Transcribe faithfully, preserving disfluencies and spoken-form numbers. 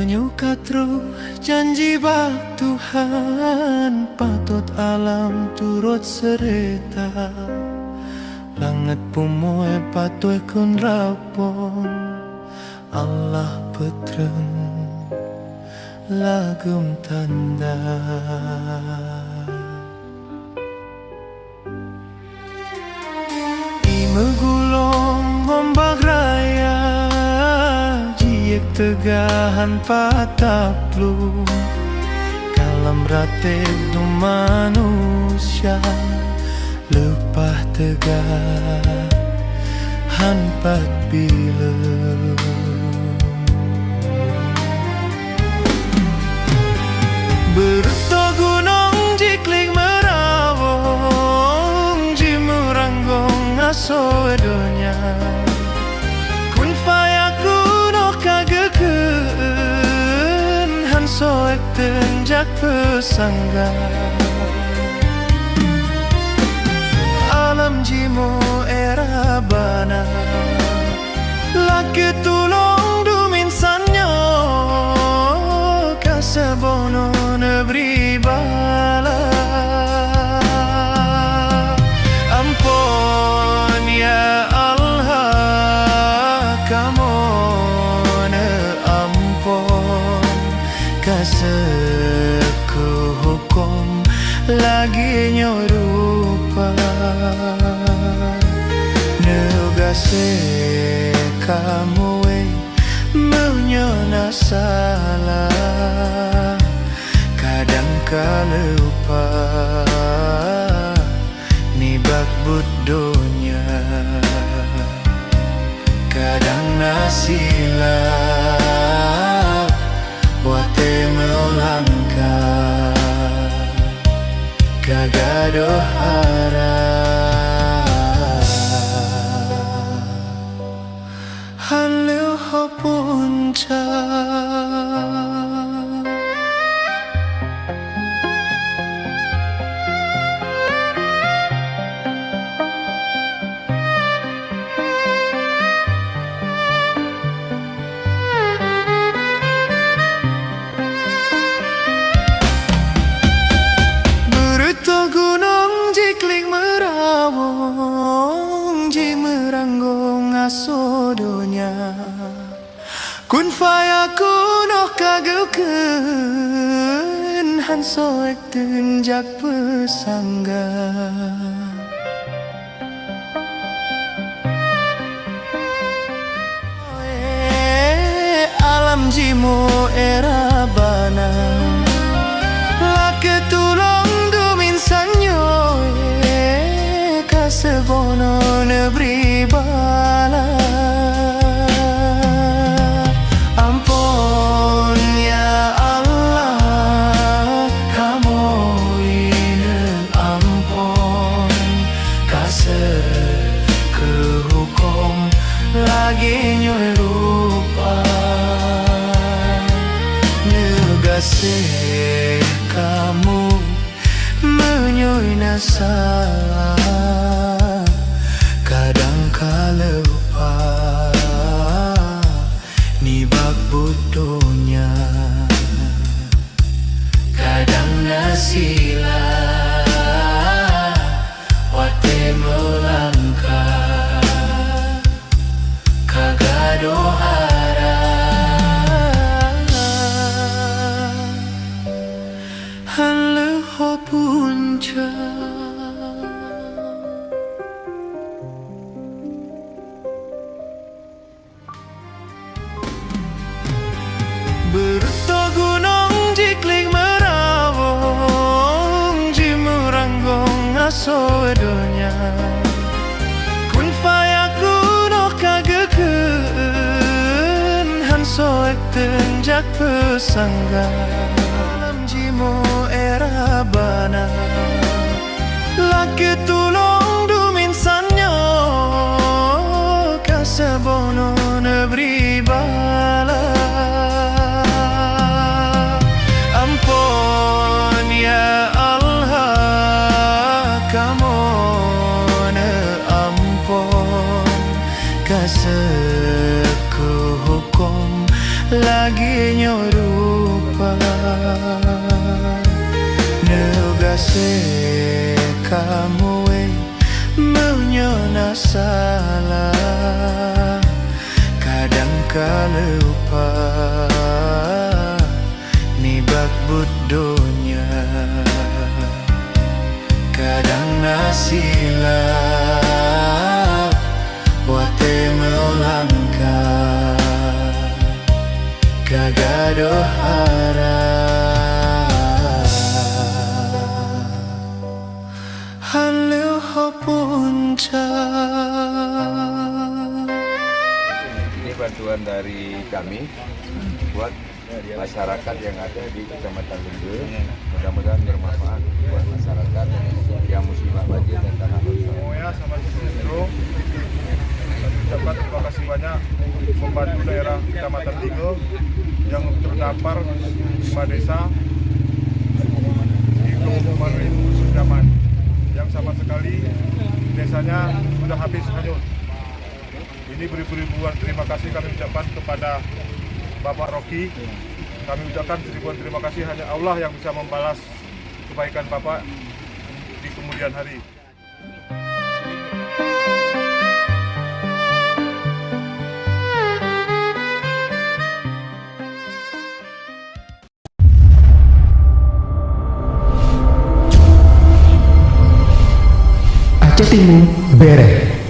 Ñuka truh janji bak Tuhan, patut alam turut sereta. Langet pumue patuhkun rapun, Allah putren lagum tanda. Imugulong ombak raya, jiyek tegahan pataplu. Kalam rate du manusya, lupah tegah han pat bilu. Berto gunong jiklik merawong, jimu ranggong aso dunya. Kun fayakun o kagükün, han soek tun jak pesangga. Alam jimu era bana, laki tulong dum insanyo, kasebono nebri bala. Ampun ya Allah, kamone ampun, kasek hukum lagi nyo rupa. Nugase kamu e, menyo na sala, kadang kalupa ni bak but dunya. Kadang na sila, wate melangka, kagado harap. Halew ho punca. Berto gunong jiklik merawong, jimu ranggong aso dunya. Kun fayakun o kagükün, han soek tun jak pesangga. Alam jimu era bana, laki tulong dum insanyo, kasebono nebri bala. Ampun ya Allah, kamu ine ampun, kasek hukum lagi nyo rupa. Nugase kamu, menyo na sala, kadang kalupa ni bak but dunya. Kadang na sila, wate melangka, kagado harap. Halew ho punca. Berto gunong jiklik merawong, jimu ranggong aso dunya. Kun fayakun o kagükün, han soek tun jak pesangga. Alam jimu era bana, laki tulong dum insanyo, kasebono nebri bala. Ampun ya Allah, kamu ne ampun, kasek hukum Lagi ñorupa, nugase kamu e, menyona sala, kadang kalupa, ni bakbut dunya, kadang na silap, wate melangka, kagado harap. Hanluho punca. Ini bantuan dari kami buat masyarakat yang ada di Kecamatan Lingga. Mudah-mudahan bermanfaat buat masyarakat yang musibah banjir dan tanah longsor. Semuanya sama sejahtera. Kami ucapkan terima kasih banyak membantu daerah Kecamatan Lingga yang terdampar lima desa di Kabupaten Sundaman yang sama sekali desanya sudah habis hanyut. Ini beribu-ribuan terima kasih kami ucapkan kepada Bapak Rocky. Kami ucapkan seribuan terima kasih, hanya Allah yang bisa membalas kebaikan Bapak di kemudian hari. Aceh Timur, bere.